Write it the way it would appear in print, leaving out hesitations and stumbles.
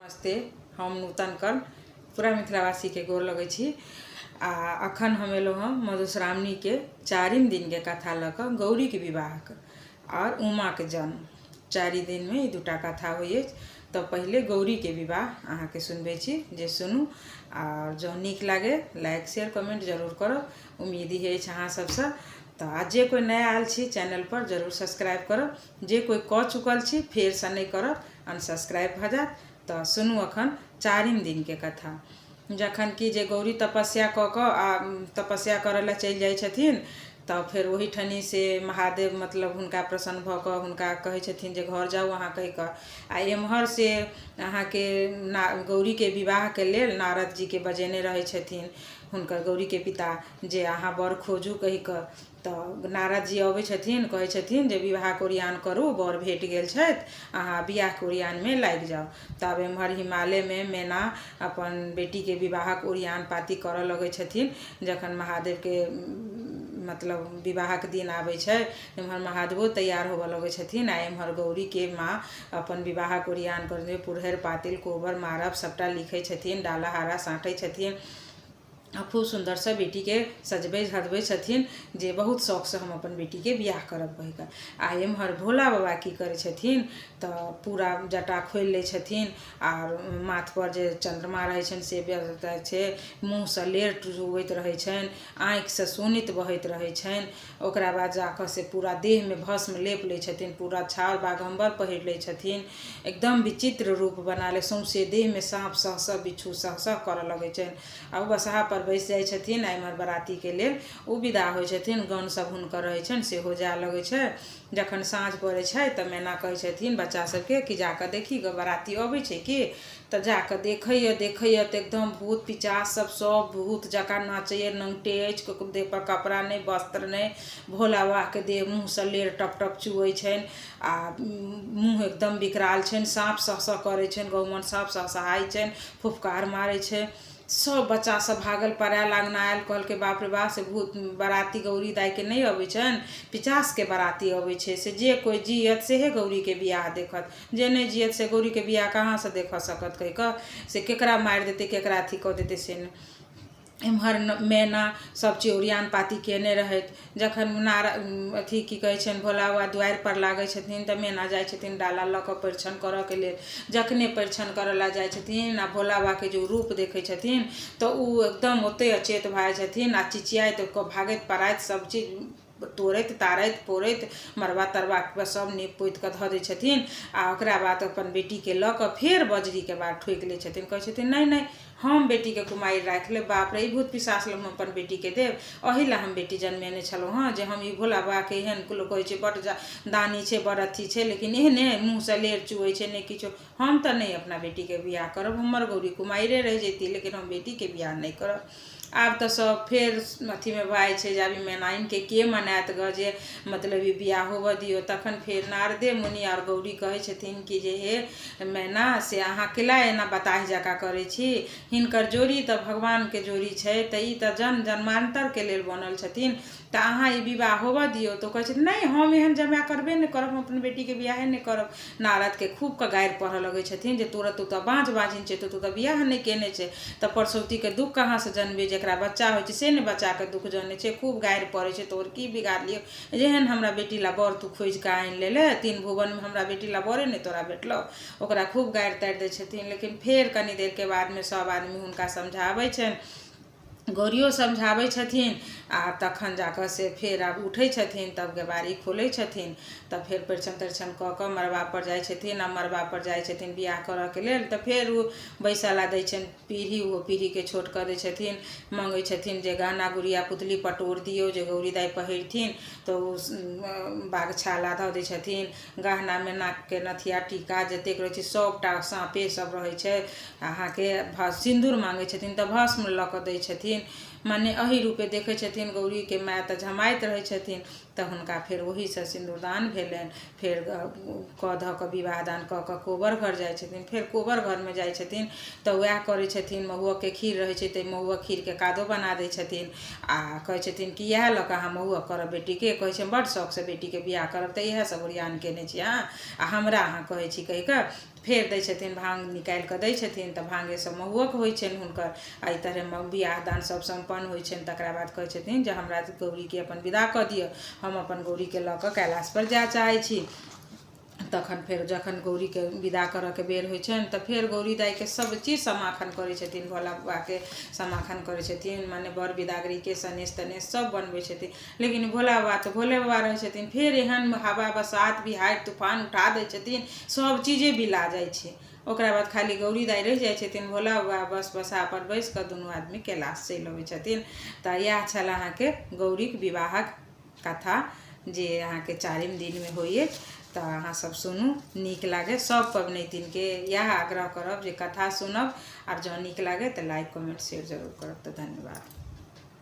नमस्ते, हम नूतन कर्ण पूरा मिथिलावासीके गोर लगै छी। आ अखन हम एलहुँ हँ मधुश्रावणीके चारिम दिनके कथा लऽ कऽ, गौरीके विवाहके आओर उमाके जन्म। 4 दिनमे ई दूटा कथा होइ अछि। तऽ पहिले गौरीके विवाह अहाँके सुनबै छी, जे सुनू आओर जँ नीक लागे लाइक शेयर कमेंट जरूर करब। उम्मीद इहे अछि अहाँ सबसँ। तऽ आ जे कोइ नया आयल छी चैनल पर जरूर सब्सक्राइब करब, जे कोइ कऽ चुकल छी फेरसँ नहि करब, अनसब्सक्राइब भऽ जायत। तऽ सुनू अखन चारिम दिनके कथा, जखन कि जे गौरी तपस्या कऽ कऽ आ तपस्या करय लए चलि जाइ छथिन, तऽ फेर ओहिठनी से महादेव मतलब हुनका प्रसन्न भऽ कऽ हुनका कहै छथिन जे घर जाउ अहाँ कहि कऽ। आ एम्हर से अहाँके ना गौरीके विवाहके लेल नारद जीके बजेने रहै छथिन हुनकर गौरीके पिता, जे अहाँ वर खोजू कहि कऽ। तऽ नारद जी अबै छथिन, कहै छथिन जे विवाहके ओरियान करू, वर भेट गेल छथि, अहाँ बियाहके ओरियानमे लागि जाउ। तब एम्हर हिमालयमे मैना अपन बेटीके विवाहक ओरियान पाती करऽ लगै छथिन। जखन महादेवके मतलब विवाहक दिन आबै छै, एम्हर महादेवो तैयार होबऽ लगै छथिन आ एम्हर गौरीके माँ अपन विवाहक ओरियान करै पुरहरि पातिल कोबर मारब सभटा लिखै छथिन, डाला हारा साँटै छथिन आ खूब सुन्दरसँ बेटीके सजबै धजबै छथिन, जे बहुत शौकसँ हम अपन बेटीके बियाह करब कहि कऽ। आ एम्हर भोला बाबा की करै छथिन तऽ पूरा जटा खोलि लै छथिन आर माथपर जे चन्द्रमा रहै छनि से छै, मुँहसँ लेर चुबैत रहै छनि, आँखिसँ शोणित बहैत रहै छनि। ओकरा बाद जाकऽ से पूरा देहमे भस्म लेप लै छथिन, पूरा छाउर बाघम्बर पहिर लै छथिन, एकदम विचित्र रूप बना लै, सौँसे देहमे साँप सह सह बिच्छू सह सह करऽ लगै छनि आ ओ बसहापर बैस जाइ छथिन। आ एम्हर बरातीके लेल ओ विदा होइ छथिन, गण सब हुनकर रहै छनि सेहो जाय लगै छै। जखन साँझ पड़ै छै तऽ मैना कहै छथिन बच्चा सबके कि जाकऽ देखी गऽ बराती अबै छै की। तऽ जाकऽ देखैए, देखैए तऽ एकदम भूत पिचास सब सब भूत जकाँ नाचैए, नङ्गटे अछि, ककरो देहपर कपड़ा नहि, वस्त्र नहि। भोला बाबाके देह मुँहसँ लेर टप टप चुअै छनि आ मुँह एकदम विकराल छनि, साँप सह सह करै छनि, गहुमन साँप सहसहाइ छनि, फुफकार मारै छै। सब बच्चा सब भागल पड़ायल अङ्गना आयल, कहलकै बाप रे बाप, से भूत बराती गौरी दाइके नहि अबै छनि, पिचासके बराती अबै छै, से जे कोइ जियत सेहे गौरीके बियाह देखत, जे नहि जियत से गौरीके बियाह कहाँसँ देखऽ सकत कहि कऽ, से केकरा मारि देतै, केकरा अथी कऽ देतै से नहि। एम्हर मैना सब चीज ओरियान पाती केने रहथि। जखन नार अथी की कहै छनि भोला बाबा दुआरि पर लागै छथिन तऽ मैना जाइ छथिन डाला लऽ कऽ परिछन करऽके लेल। जखने परिछन करऽ लए जाइ छथिन आ भोला बाबाके जे ओ रूप देखै छथिन तऽ ओ एकदम ओतै अचेत भऽ जाइ छथिन आ चिचियाइत भागैत पड़ाइत सब चीज तोड़ैत ताड़ैत फोड़ैत मड़बा तड़बा सब नीप पोति कऽ धऽ दै छथिन। आ ओकरा बाद अपन बेटीके लऽ कऽ फेर बजरीके बार ठोकि लै छथिन, कहै छथिन नहि नहि, हम बेटीके कुमारि राखि लेब, बाप रे, ई भूत पिशाच लए हम अपन बेटीके देब? एहि लए हम बेटी जन्मेने छलहुँ हँ जे हम ई भोला बाबाके एहन लोक कहै छै बड्ड दानी छै, बड़ अथी छै, लेकिन एहने मुँहसँ लेर चुअै छै, नहि किछो। हम तऽ नहि अपना बेटीके बियाह करब, हमर गौरी कुमारिए रहि जैती, लेकिन हम बेटीके बियाह नहि करब। आब तऽ सब फेर अथीमे भऽ जाइ छै जे आब ई मैनाइनके के मनाएत गऽ, जे मतलब ई बियाह होबऽ दियौ। तखन फेर नारदे मुनि आओर गौरी कहै छथिन कि जे हे मैना, से अहाँ केला एना बताहि जकाँ करै छी? हिनकर जोड़ी तऽ भगवानके जोड़ी छै, तऽ ई तऽ जन्म जन्मान्तरके लेल बनल छथिन, तऽ अहाँ ई विवाह होबऽ दियौ। तऽ ओ कहै छथिन नहि, हम एहन जमाए करबे नहि करब, हम अपन बेटीके बियाहे नहि करब। नारदके खूब कऽ गारि पढ़ऽ लगै छथिन जे तोरा तू तऽ बाँझ बाँझिन छै, तऽ तू तऽ बियाह नहि केने छै, तऽ परसौतीके दुःख कहाँसँ जनबै? जकरा बच्चा होइ छै से ने बच्चाके दुःख जनै छै। खूब गारि पड़ै छै, तोहर की बिगाड़लियौ, जेहन हमरा बेटी ला बर तू खोजि कऽ आनि लेले, तीन भुवनमे हमरा बेटी ला बरे नहि तोरा भेटलौ। ओकरा खूब गारि तारि दै छथिन, लेकिन फेर कनि देरके बादमे सब आदमी हुनका समझाबै छनि, गौरियो समझाबै छथिन आ तखन जा कऽ से फेर आब उठै छथिन, तब केबाड़ी खोलै छथिन, तब फेर परिछन तरिछन कऽ कऽ मड़बापर जाइ छथिन। आ मड़बापर जाइ छथिन बियाह करऽके लेल तऽ फेर ओ बैसऽ लए दै छनि पीढ़ी, ओहो पीढ़ीके छोट कऽ दै छथिन। मङ्गै छथिन जे गहना गुड़िया पुतली पटोर दियौ जे गौरी दाइ पहिरथिन, तऽ ओ बाघछाला धऽ दै छथिन। गहनामे नाकके नथिया टीका जतेक रहै छै सभटा साँपे सब रहै छै। अहाँके सिन्दूर माँगै छथिन तऽ भस्म लऽ कऽ दै छथिन। मने एहि रूपे देखै छथिन गौरीके माय तऽ झमाइत रहै छथिन, तऽ हुनका फेर ओहीसँ सिन्दूरदान भेलनि। फेर कऽ धऽ कऽ विवाह दान कऽ कऽ कोबर घर जाइ छथिन। फेर कोबर घरमे जाइ छथिन तऽ वएह करै छथिन, महुअकके खीर रहै छै तऽ महुअक खीरके कादो बना दै छथिन आ कहै छथिन कि इएह लऽ कऽ अहाँ महुअक करब बेटीके। कहै छै बड्ड शौकसँ बेटीके बियाह करब, तऽ इएह सब ओरियान केने छी अहाँ आ हमरा अहाँ कहै छी कहि कऽ। फेर दै छथिन, भाङ्ग निकालि कऽ दै छथिन, तऽ भाङ्गेसँ महुअक होइ छनि हुनकर। एहि तरहे बियाह दान सब सम्पन्न होइ छनि। तकरा बाद कहै छथिन जे हमरा गौरीके अपन विदा कऽ दिअ, हम अपन गौरीके लऽ कऽ कैलाशपर जाय चाहै छी। तखन फेर जखन गौरीके विदा करऽके बेर होइ छनि तऽ फेर गौरी दाइके सब चीज समाखन करै छथिन, भोला बाबाके समाखन करै छथिन, मने बर बिदागरीके सनेस तनेस सब बनबै छथिन। लेकिन भोला बाबा तऽ भोले बाबा रहै छथिन। फेर एहन हवा बसात बिहाड़ि तूफान उठा दै छथिन, सब चीजे बिला जाइ छै। ओकरा बाद खाली गौरी दाइ रहि जाइ छथिन, भोला बाबा बस बसहा पर बैस कऽ दुनू आदमी कैलाश चलि अबै छथिन। तऽ इएह छल अहाँके गौरीक विवाहक कथा जे अहाँके चारिम दिनमे होइ अछि। तऽ अहाँ सब सुनू, नीक लागे। सब पबनैतिनके इएह आग्रह करब जे कथा सुनब, आर जँ नीक लागे तऽ लाइक, कमेंट, शेयर जरूर करब। तऽ धन्यवाद।